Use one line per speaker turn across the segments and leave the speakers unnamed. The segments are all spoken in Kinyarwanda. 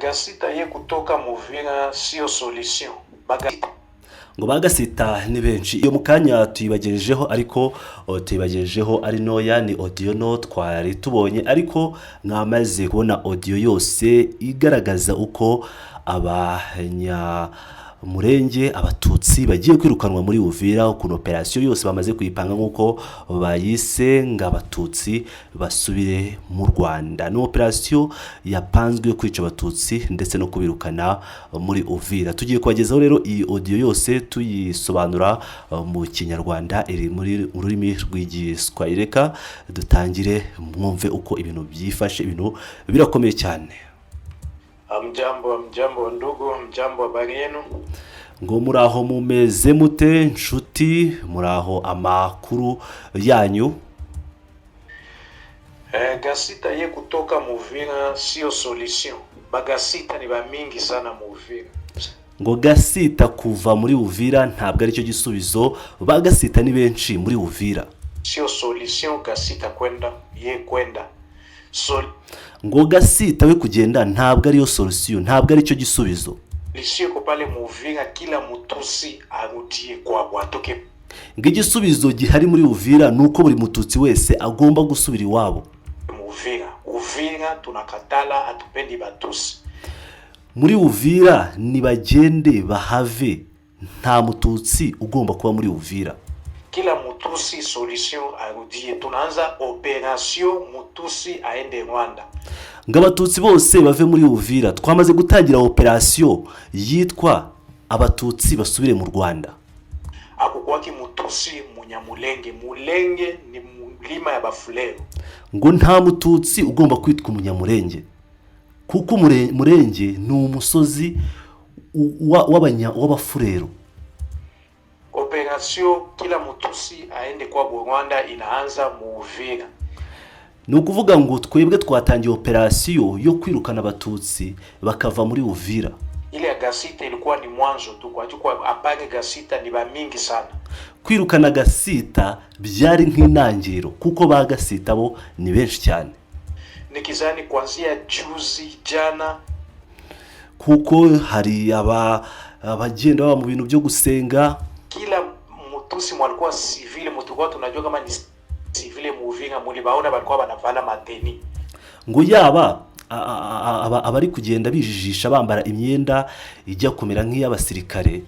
Gasita ye kutoka Muvira sio solution. Bagasita
Ngo bagasita ni benshi. Iyo mu kanya tuyibagejejeho, ariko tuyibagejejeho ari ntoya, ni audio no twari tubonye, ariko mwamaze kubona audio yose igaragaza uko Abanyamurenge, Abatutsi bagiye kwirukanwa muri Uvira, ukuntu operasiyo yose bamaze kuyipanga nk'uko bayise ngo Abatutsi basubire mu Rwanda. Ni operasiyo yapanzwe yo kwica Abatutsi ndetse no kubirukana muri Uvira. Tugiye kubagezaho rero iyi audio yose tuyisobanura mu Kinyarwanda, iri muri rurimi rw'Igiswahili. Reka dutangire mwumve uko ibintu byifashe. Ibintu birakomeye cyane.
Mjambo, mjambo ndugu, mjambo, habari yenu?
Ngo muraho, mumeze mute nshuti? Muraho, amakuru yanyu?
Gasita ye kutoka Muvira sio solution. Bagasita ni bamingi sana Muvira.
Ngo Gasita kuva muri Uvira ntabwo aricyo gisubizo, ba Gasita ni benshi muri Uvira.
Sio solution Gasita kwenda, ye kwenda.
Ngo Gasita we kugenda ntabwo ariyo solution, ntabwo aricyo gisubizo.
Solution iko pale Muvira, kila Mutusi arudie kwabo, atoke.
Ngo igisubizo gihari muri Uvira ni uko buri Mututsi wese agomba gusubira iwabo.
Muvira. Uvira tunakatala, hatupendi Batusi.
Muri Uvira nibagende bahave, nta Mututsi ugomba kuba muri Uvira.
Kila Mutusi solution arudie. Tunaanza operation Mutusi aende Rwanda.
Ngo Abatutsi bose bave muri Uvira, twamaze gutangira operasiyo yitwa Abatutsi basubire mu Rwanda.
Akukwaki Mutusi Munyamulenge. Mulenge ni mlima ya Bafulero.
Ngo nta Mututsi ugomba kwitwa Umunyamurenge, kuko Murenge ni umusozi w'Abafurero.
Operation kila Mutusi aende kwa Rwanda inaanza Muuvira.
Ni ukuvuga ngo twebwe twatangiye operasiyo yo kwirukana Abatutsi bakava muri Uvira.
Ile ya Gasita ilikuwa ni mwanzo tu, kwa apane Gasita ni bamingi sana.
Kwirukana Gasita byari nk'intangiriro, kuko ba Gasita bo ni benshi cyane.
Nikizani kuanzia juzi jana
Kuko hari abagenda baba mu bintu byo gusenga.
Kila Mutusi mwalikuwa civil, mutulikuwa tunajua kama ni civil Muuvira, mulibaona balikuwa banavala matenues.
Ngo yaba abari kugenda bijijisha bambara imyenda ijya kumera nk'iy'abasirikare.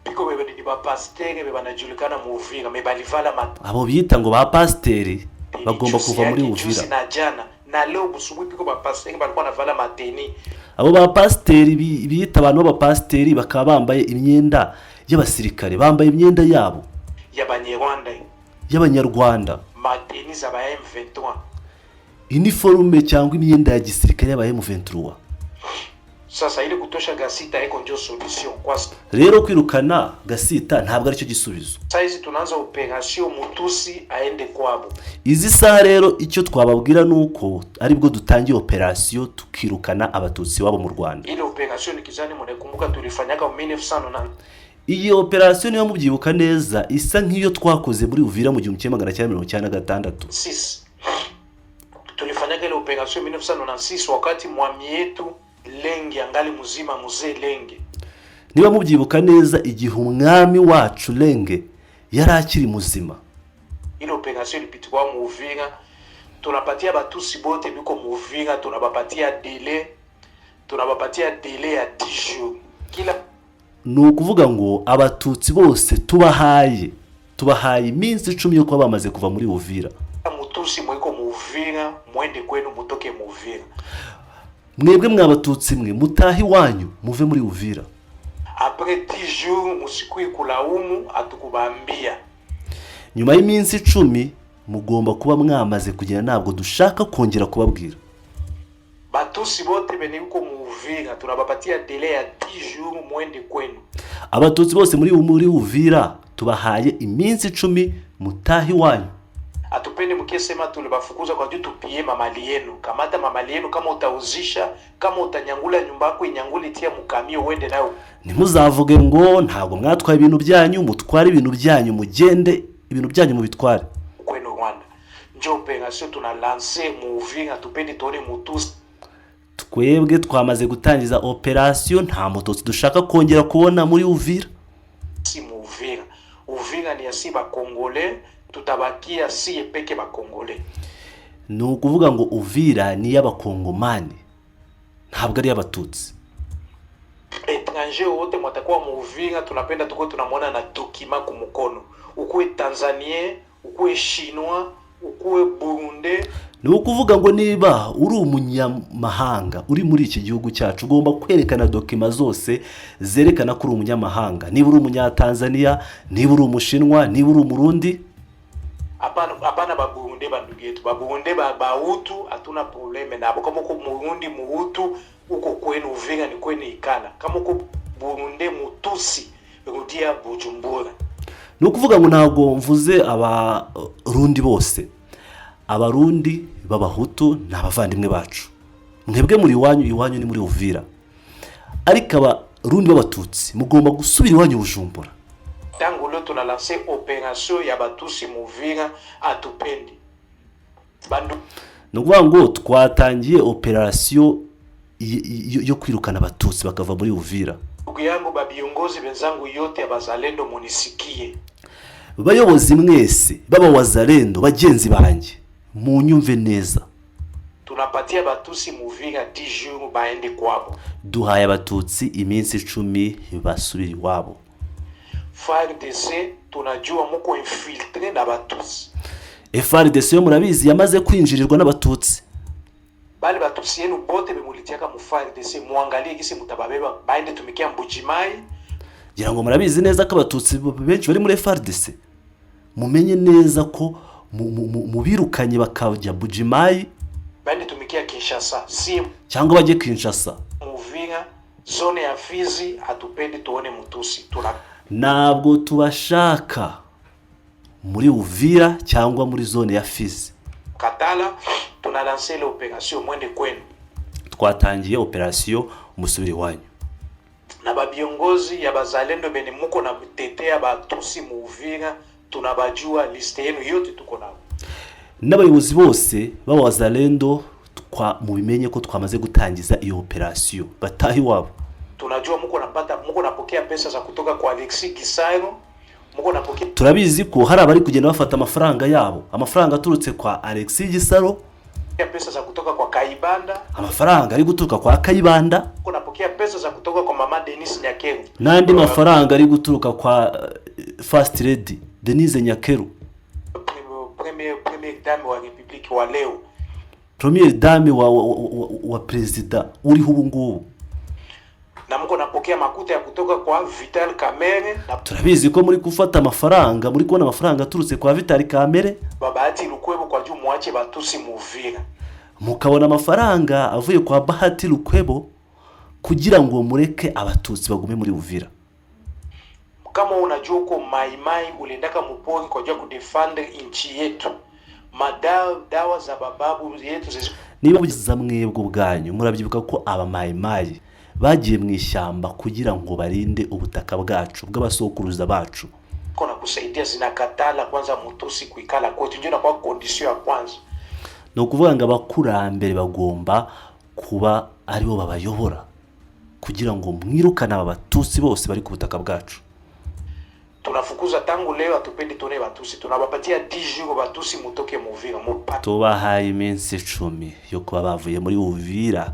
Biko bebe ni bapastere be banajulikana Muuvira, mais balivala matenues.
Abo bita ngo ba pasiteri bagomba
Juzi
kuva muri
yake,
Uvira.
Juzi na jana na leo busubuhi piko bapastere balikuwa navala matenues.
Abo ba pasiteri biyita abantu b'abapasiteri bakaba bambaye imyenda y'abasirikare, bambaye imyenda yabo
ya Banyarwanda.
y'Abanyarwanda.
Matenues za ba M23.
Iniforume cyangwa imyenda ya gisirikare y'aba M23.
Sasa ile kutosha Gasita iko ndio solution kwa
Rero kwirukana Gasita ntabwo aricyo gisubizo.
Saizi tunaanza operation Mutusi aende kwabo.
Izi saha rero icyo twababwira ni uko aribwo dutangiye operasiyo tukirukana Abatutsi wabo mu Rwanda.
Ile operation nikizani munakumbuka tulifanyaka mu 1990.
Iyi operasiyo, niba mubyibuka neza, isa nk'iyo twakoze muri Uvira mu 1996.
6 tulifanyaka ile operation 1996 wakati mwami yetu Lenge angali mzima, mzee Lenge.
Niba mubyibuka neza, igihe umwami wacu Lenge yari akiri muzima.
Ile operation ilipitikwa Muuvira, tunapatia Batusi bote biko Muvira, tunabapatia délai ya 10 jours kila
Ni ukuvuga ngo Abatutsi bose tubahaye iminsi 10 yo kuba bamaze kuva muri Uvira.
Mutusi mwiko Muvira, mwende kwenu, mutoke Muvira.
Mwebwe mwa Batutsi mwe, mutahe iwanyu, muve muri Uvira.
Après 10 jours musikui kulaumu atukubambia.
Nyuma y'iminsi 10 mugomba kuba mwamaze kugenda, ntabwo dushaka kongera kubabwira.
Batusi bote bene yuko Muvira, tunabapatia délai ya 10 jours, mwende kwenu.
Abatutsi bose muri Uvira tubahaye iminsi 10, mutahe iwanyu.
Atupende mkisema tulibafukuza kwa juu tupie mamali yenu. Kamata mamali yenu, kama utauzisha, kama utanyangula nyumba yako, inyangule, tia mukamio uende nayo.
Ntimuzavuge ngo ntabwo mwatwaye ibintu byanyu, mutware ibintu byanyu, mugende, ibintu byanyu mubitware.
Kwenu Rwanda. Njo operation tuna lance Muvira, tupende tuone Mutusi.
Twebwe twamaze gutangiza operasiyo, nta mututsi dushaka kongera kubona muri Uvira.
Mu Uvira. Uvira ni ya si Bakongole, tutabakia sie peke Bakongole.
Ni ukuvuga ngo Uvira ni iy'Abakongomani, ntabwo ari iy'Abatutsi.
Étranger wote mwatakuwa mu Uvira, tunapenda tukuwe tunamwona na document kumukono, ukuwe Tanzanien, ukuwe Chinois, ukuwe Burundais.
Ni ukuvuga ngo niba uri umunyamahanga uri muri iki gihugu cyacu, ugomba kwerekana document zose zerekana ko uri umunyamahanga, niba uri Umunyatanzaniya, niba uri Umushinwa, niba uri Umurundi.
Hapana, hapana Baburundais bandugu yetu, Baburundais ba Bahutu hatuna problème nabo. Kama uko Murundi Muhutu, uko kwenu Uvira ni kwenu, ikala. Kama uko Burundais Mutusi, rudia Bujumbura.
Ni ukuvuga ngo ntabwo mvuze Abarundi bose. Abarundi b'Abahutu ni abavandimwe bacu, mwebwe muri iwanyu, iwanyu ni muri Uvira, ariko Abarundi b'Abatutsi mugomba gusubira iwanyu Bujumbura.
Tangu leo tuna lance opération ya Batusi Muvira, atupendi bandu.
Ni ukuvuga ngo twatangiye operasiyo yo kwirukana Abatutsi bakava muri Uvira.
Ndugu yangu, babiongozi benzangu yote ya Bazalendo, munisikie.
Bayobozi mwese b'Abawazalendo bagenzi banjye, munyumve neza.
Tunapatia Batusi Muvira 10 jours, baende kwabo.
Duhaye Abatutsi iminsi 10, basubira iwabo.
FARDC, tunajua muko infiltré na Batusi.
FARDC yo murabizi yamaze kwinjirirwa n'Abatutsi.
Bale Batusi yenu bote bemulitiaka mu FARDC, muangalie gisi mutababeba baende tumikia Mbujimai.
Ngira ngo murabizi neza ko Abatutsi benshi bari muri FARDC. Mumenye neza ko mubirukanye bakajya Bujimayi
baende tumikia Kinshasa, si
cyangwa bajye Kinshasa.
Muvira, zone ya Fizi, hatupendi tuone Mutusi, tuna
Ntabwo tubashaka muri Uvira cyangwa muri zone ya Fizi.
Katala, tuna lance ile opération, mwende kwenu.
Twatangiye operasiyo, musubire iwanyu.
Na babiongozi ya Bazalendo bene muko na tetea Batusi Muvira, tunabajua, liste yenu yote tuko nao.
N'abayobozi bose b'Abazalendo twa mubimenye ko twamaze gutangiza iyo operasiyo, bataha iwabo.
Tunajua muko napata, muko napokea pesa za kutoka kwa Alexis Gisaro, muko napokea
Turabizi ko hari abari kugenda bafata amafaranga yabo, amafaranga aturutse kwa Alexis Gisaro,
pesa za kutoka kwa Kaibanda,
amafaranga ari guturuka kwa Kayibanda,
muko napokea pesa za kutoka kwa mama Denise Nyakeru.
N'andi mafaranga ari guturuka kwa First Lady Denise Nyakeru,
Première dame wa République wa leo.
Première dame wa perezida uriho ubu ngubu.
Na muko napokea makuta ya kutoka kwa Vital Kamerhe na
Turabizi ko muri gufata amafaranga, muri kubona amafaranga aturutse kwa Vital Kamerhe,
Bahati Lukwebo kwa juu mwache Batusi Muvira.
Mukabona amafaranga avuye kwa Bahati Lukwebo kugira ngo mureke Abatutsi bagume muri Uvira.
Kama unajua uko Maimai, uliendaka mupori kwa juu ya kudéfendre nchi yetu, madawa dawa za bababu yetu zizi
Niba mugiza mwebwe ubwanyu murabyibuka ko Abamayimayi bagiye mu ishyamba kugira ngo barinde ubutaka bwacu bw'abasokuruza bacu.
Na kusaidia zinakatala kwanza Mutusi kuikala kwetu, ndio inakuwa condition ya kwanza.
Ni ukuvuga ngo abakurambere bagomba kuba aribo babayobora kugira ngo mwirukane aba Batutsi bose bari ku butaka bwacu.
Tunafukuza tangu leo, hatupendi tuone Batusi, tunawapatia 10 jours, Batusi mutoke Muvira,
Tubahaye iminsi 10 yo kuba bavuye muri Uvira.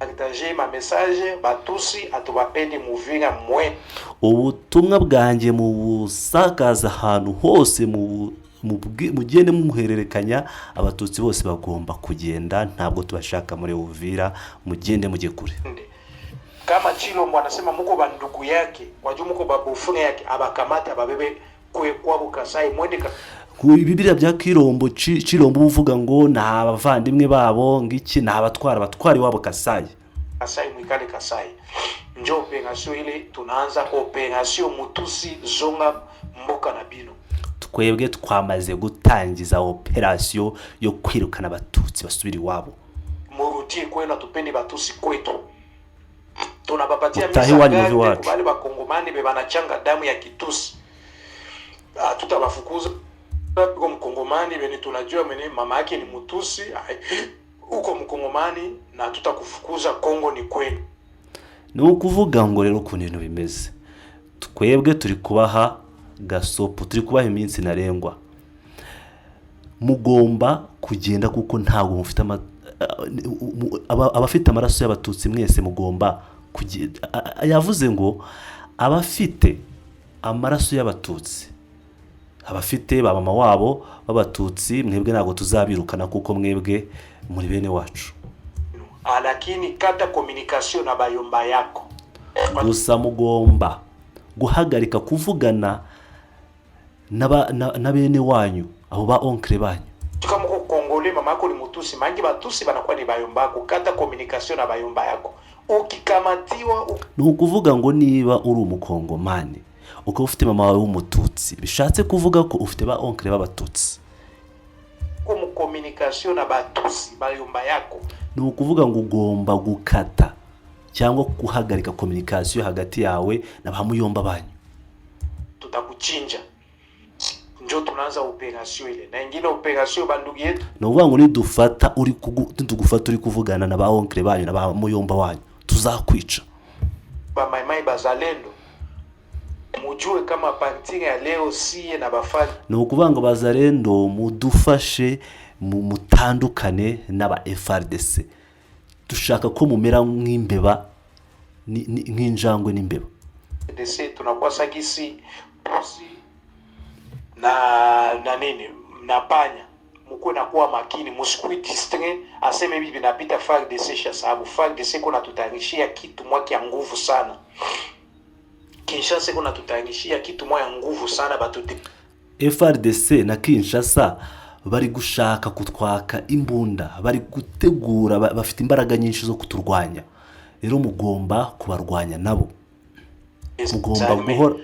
Mupartage ma message, Batusi hatubapendi Muvira, mwe
Ubutumwa bwanjye mu busakaza ahantu hose, mugende muhererekanya, Abatutsi bose bagomba kugenda, ntabwo tubashaka muri Uvira, mugende mujye kure.
Kama Chilombo anasema muko bandugu yake, wajua muko babufune yake, abakamate ababebe kwe kwabo Kasai, mwende ka
Ku bibiriya bya Kirombo, Chilombo uba uvuga ngo ni abavandimwe babo, ngiki ni abatwara, abatwara iwabo Kasayi.
Kasai, mwikale Kasai. Njo opération ile tunaanza, opération Mutusi zonga mboka na bino.
Twebwe twamaze gutangiza operasiyo yo kwirukana Abatutsi basubira iwabo.
Murudie kwenu, hatupendi Batusi kwetu. Tunabapatia
Mutahe iwanyu muve
misa
iwacu.
kubali Bakongomani be banachanga damu ya Kitusi, tutabafukuza. Kwa Mkongomani bene tunajua mene mama yake ni Mutusi, Uko mkongomani na tutakufukuza. Kongo ni kwenu.
Ni ukuvuga ngo rero ukuntu ibintu bimeze, twebwe turi kubaha gasopo, turi kubaha iminsi ntarengwa, mugomba kugenda kuko ntabwo mufite abafite amaraso y'Abatutsi mwese mugomba kugenda. Yavuze ngo abafite amaraso y'Abatutsi, abafite ba mama wabo b'Abatutsi, mwebwe ntabwo tuzabirukana kuko mwebwe muri bene wacu.
Lakini kata communication na bayomba yako.
Gusa mugomba guhagarika kuvugana na bene wanyu, abo ba oncle banyu.
Kama uko Congolais, mama yako ni Mutusi, mangi Batusi banakuwa ni bayomba yako. Kata communication na bayomba yako. Ukikamatiwa
Ni ukuvuga ngo niba uri Umukongomani ukaba ufite mama wawe w'Umututsi, bishatse kuvuga ko ufite ba oncle b'Abatutsi.
Uko mu communication na Batusi bayomba yako,
Ni ukuvuga ngo ugomba gukata cyangwa guhagarika communication hagati yawe na ba muyomba banyu.
Tutakuchinja. Njo tunaanza opération ile na ingine opération, bandugu yetu.
Ni ukuvuga ngo nitugufata uri kuvugana na ba oncle banyu na ba muyomba wanyu, tuzakwica.
Bamaimai bazalendo, mujue kama à partir ya leo sie na bafali
Ni ukuvuga ngo bazarendo mudufashe mutandukane n'aba FARDC, dushaka ko mumera nk'imbeba nk'injangwe n'imbeba.
DC tunakuwa sagisi pusi na nini na panya. Mukuwe nakuwa makini, musikui distrait aseme hivi vinapita FARDC sha sababu FARDC kuna tutayarishia kitu mwaki ya nguvu sana. Kinshasa kuna tutayarishia kitu mwa ya nguvu sana batu.
FARDC na Kinshasa bari gushaka kutwaka imbunda, bari gutegura, bafite imbaraga nyinshi zo kuturwanya. Rero mugomba kubarwanya nabo, mugomba guhora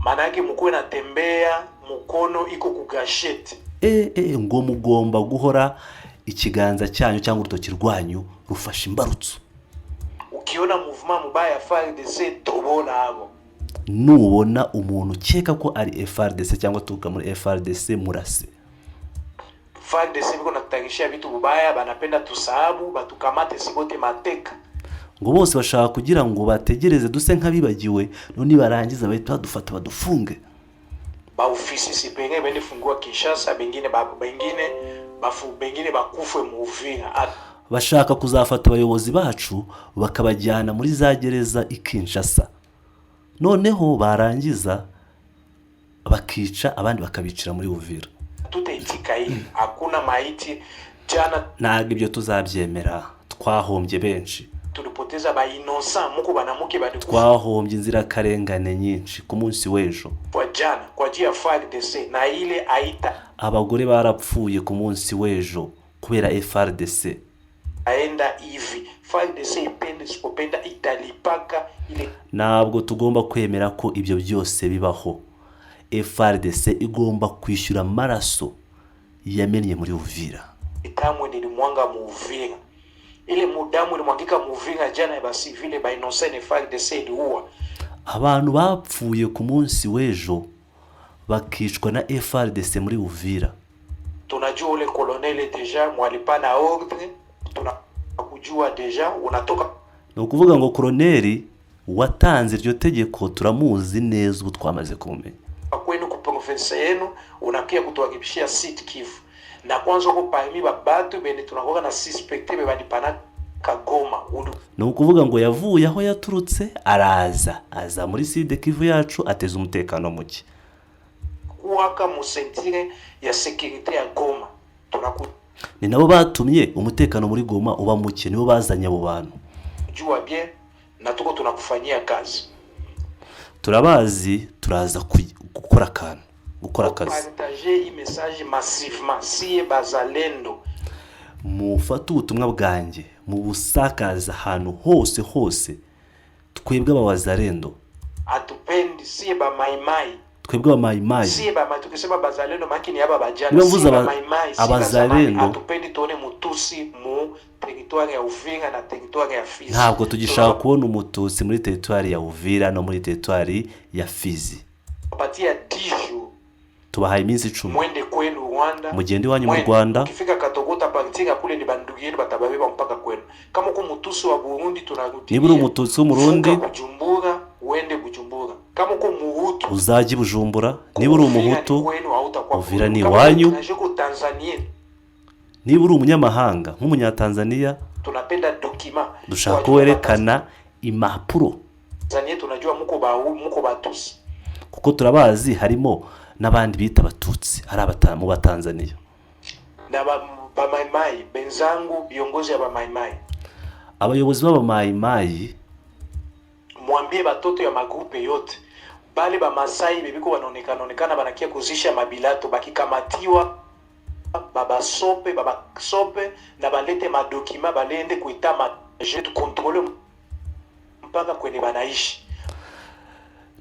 Maana yake mukuwe natembea mukono iko kugashete.
Ngo mugomba guhora ikiganza cyanyu cyangwa urutoki rwanyu rufashe imbarutso.
Ukiona mouvement mubaya ya FARDC, tobola abo.
Nubona umuntu ukeka ko ari FARDC cyangwa aturuka muri FARDC, murase.
FARDC biko natutayarishia vitu bubaya, banapenda tusahabu, batukamate sibote mateka.
Ngo bose bashaka kugira ngo bategereze duse nk'abibagiwe, none nibarangiza bahita badufata badufunge.
Baofficier supérieur bende fungiwa Kinshasa, bengine bengine bafu bengine bakufwe mu Uvira.
Bashaka kuzafata abayobozi bacu bakabajyana muri za gereza i Kinshasa, noneho barangiza bakica abandi bakabicira muri Uvira.
Tutaitika hii, hakuna maiti jana.
Ntabwo ibyo tuzabyemera, twahombye benshi.
Tulipoteza ba innocent, muko banamuke balikufa
Twahombye inzirakarengane nyinshi ku munsi w'ejo.
jana kwa ajili ya FARDC na ile aita
Abagore barapfuye ku munsi w'ejo kubera FARDC.
Aenda hivi. FARDC ipende sipopenda italipaka ile.
Ntabwo tugomba kwemera ko ibyo byose bibaho. FARDC igomba kwishyura amaraso yamennye muri Uvira.
Damu nilimwanga mu Uvira, ile mudamu ilimwangika mu Uvira jana ya bacivils ba innocent ne FARDC iliua.
Abantu bapfuye ku munsi w'ejo bakicwa na FARDC muri Uvira.
Tunajua ule colonel déjà mwalipana ordre, tunakujua déjà unatoka.
Ni ukuvuga ngo koroneri watanze iryo tegeko turamuzi neza, ubu twamaze kumumenya.
Kwenu ku province yenu unakia kutuharibishia Sud Kivu, na kwanza uko parmi babatu bene tunakuwa na suspecte be balipana Kagoma.
Ni ukuvuga ngo yavuye aho yaturutse araza aza muri Sud Kivu yacu ateza umutekano muke.
Kuwaka mu ceinture ya sécurité ya Goma, tunakujua.
Ni nabo batumye umutekano muri Goma uba muke, nibo bazanye abo bantu.
Bien na tuko tunakufanyia kazi.
Turabazi, turaza gukora akantu, gukora akazi.
Partager hii message massivement, sie bazalendo.
Mufate ubutumwa bwanjye mubusakaza ahantu hose hose, twebwe abawazarendo.
Hatupendi sie ba maimai.
Twebwe abamayimayi.
Sie ba tukisema bazalendo makini aba bajana.
Niba mvuze
Sie ba maimai, sie ba zamani,
abazalendo.
Hatupendi tuone mutusi mu territoire ya Uvira na territoire ya Fizi.
Ntabwo tugishaka kubona Umututsi muri teritwari ya Uvira no muri teritwari ya Fizi.
Tunapatia 10 jours.
Tubahaye iminsi 10.
Mwende kwenu Rwanda.
Mugende iwanyu mu
Mwende.
Rwanda.
Ukifika Katogota par Partir ya kule ni bandugu yenu batababeba mpaka kwenu. Kama uko Mutusi wa Burundi, tunarudilia.
Niba uri Umututsi w'Umurundi,
Vuka Bujumbura, uende Bujumbura. Kama uko Muhutu,
uzajya i Bujumbura. Niba uri
Uvira ni
Umuhutu,
kwenu, hautakuwa
Uvira
Burundi.
ni
Kama
iwanyu.
uko étranger, uko Tanzania,
Niba uri umunyamahanga nk'Umunyatanzaniya,
tunapenda document
dushaka
Kwa
ko werekana impapuro,
Tanzania tunajua muko Batusi.
kuko turabazi harimo n'abandi bita Abatutsi hari mu Batanzaniya.
Na Bamaimai benzangu, viongozi ya Bamaimai,
Abayobozi b'Abamayimayi,
mwambie batoto ya magrupe yote bale Bamasai bebiko wanaonekana onekana banakia kuzisha mabilato, bakikamatiwa babasope babasope na balete madocuments, balende kuita maje tucontrôle mpaka kwenye banaishi.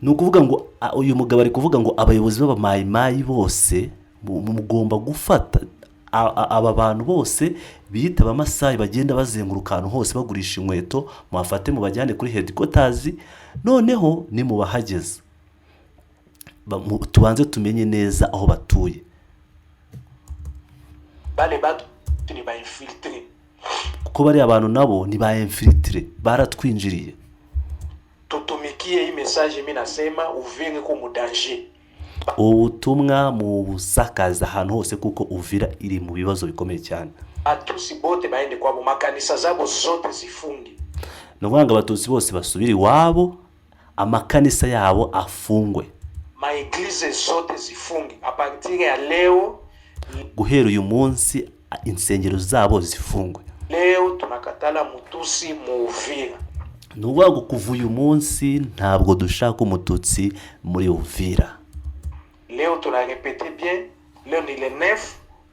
Ni ukuvuga ngo uyu mugabo ari kuvuga ngo abayobozi b'Abamayimayi bose mugomba gufata aba bantu bose biyita Abamasayi bagenda bazenguruka ahantu hose bagurisha inkweto, mubafate mubajyane kuri headquarters. Noneho nimubahageza, tubanze tumenye neza aho batuye.
Bale batu ni bainfiltrés.
Kuko bariya bantu nabo ni ba infiltrés, baratwinjiriye.
Tutumikie hii message, mi nasema Uvira iko mu danger.
Ubu butumwa mu busakaza ahantu hose kuko Uvira iri mu bibazo bikomeye cyane.
Batusi bote baende kwabo, makanisa zabo zote zifunge.
Ni ukuvuga ngo Abatutsi bose basubire iwabo, amakanisa yabo afungwe.
Maéglises zote zifunge à partir ya leo.
Guhera uyu munsi insengero zabo zifungwe.
Leo tunakatala Mutusi mu Uvira.
Ni ukuvuga ngo kuva uyu munsi ntabwo dushaka Umututsi muri Uvira.
Leo tunarépéter bien, leo ni le 9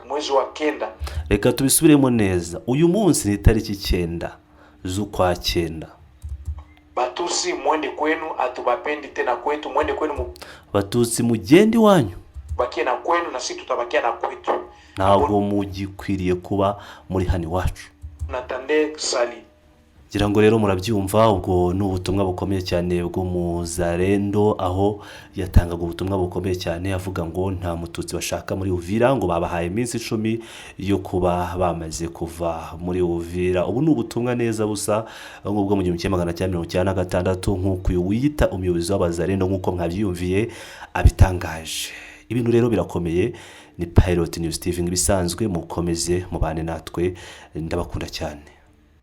mwezi wa kenda.
Reka tubisubiremo neza, uyu munsi ni itariki 9 z'ukwa cyenda.
Batusi mwende kwenu, atubapendi tena kwetu, mwende kwenu.
Abatutsi mugende iwanyu.
Mubakie na kwenu na sisi tutabakia na kwetu.
Ntabwo mugikwiriye kuba muri hano iwacu.
Natande sali.
Ngira ngo rero murabyumva, ubwo ni ubutumwa bukomeye cyane bw'umuzarendo, aho yatangaga ubutumwa bukomeye cyane avuga ngo nta Mututsi bashaka muri Uvira, ngo babahaye iminsi 10 yo kuba bamaze kuva muri Uvira. Ubu ni ubutumwa neza busa nk'ubwo mu 1996, nk'uko uyu wiyita umuyobozi w'Abazarendo, nk'uko mwabyiyumviye, abitangaje. Ibintu rero birakomeye. Ni Pilot News TV nk'ibisanzwe, mukomeze mubane natwe, ndabakunda cyane.